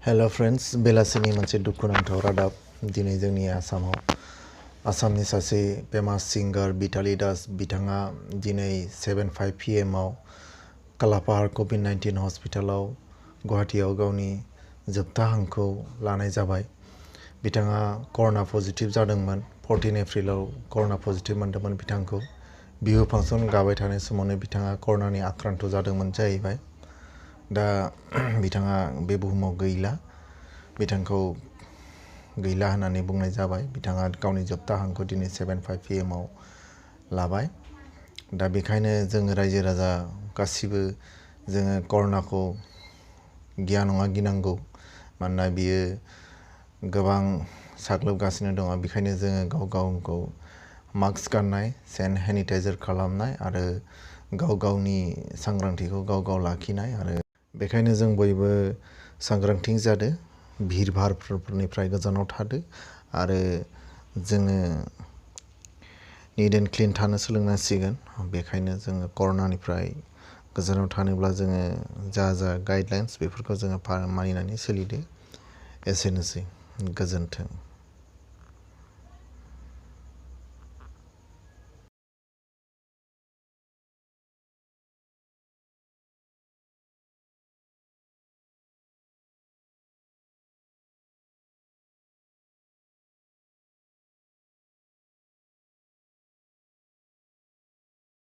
Hello friends, बेलासिनि मोनसे दुखुनांथाव रादाब दिनै जोंनि आसामनि सासे फेमास सिंगार Vitali दास बिथाङा दिनै 7:05 PM आव कालापाहाड़ COVID-19 हस्पिटालाव गुवाहाटीआव गावनि जोबथा हांखौ लानाय जाबाय। बिथाङा कर'ना पजिटिव जादोंमोन। 14 एप्रिलाव कर'ना पजिटिव मोनदोंमोन बिथांखौ। बिहु फांसन गाबाय थानाय समावनो बिथाङा कर'नानि आक्रान्त जादोंमोन जाहैबाय। दा बिथाङा बे बुहुमाव गैला। बिथांखौ गैला होननानै बुंनाय जाबाय। बिथाङा गावनि जोबथा हांखौ दिनै 7:05 PM आव लाबाय। दा बेखायनो जोङो रायजो राजा गासिबो जोङो कर'नाखौ गिया नङा गिनांगौ। मानोना बियो गोबां साग्लोबगासिनो दङ। बेखायनो जोङो गाव गावखौ मास्क गाननाय, सेनिटाइजार खालामनाय आरो गाव गावनि सांग्रांथिखौ गाव गाव लाखिनाय आरो बेखायनो जों बयबो सांग्रांथि जादो। भिर भारफोरनिफ्राय गोजानाव थादो आरो जोङो निट एन्ड क्लिन थानो सोलोंनांसिगोन। बेखायनो जोङो कर'नानिफ्राय गोजानाव थानोब्ला जोङो जा गाइडलाइन्स बेफोरखौ जोङो मानिनानै सोलिदो। एसेनोसै, गोजोन्थों।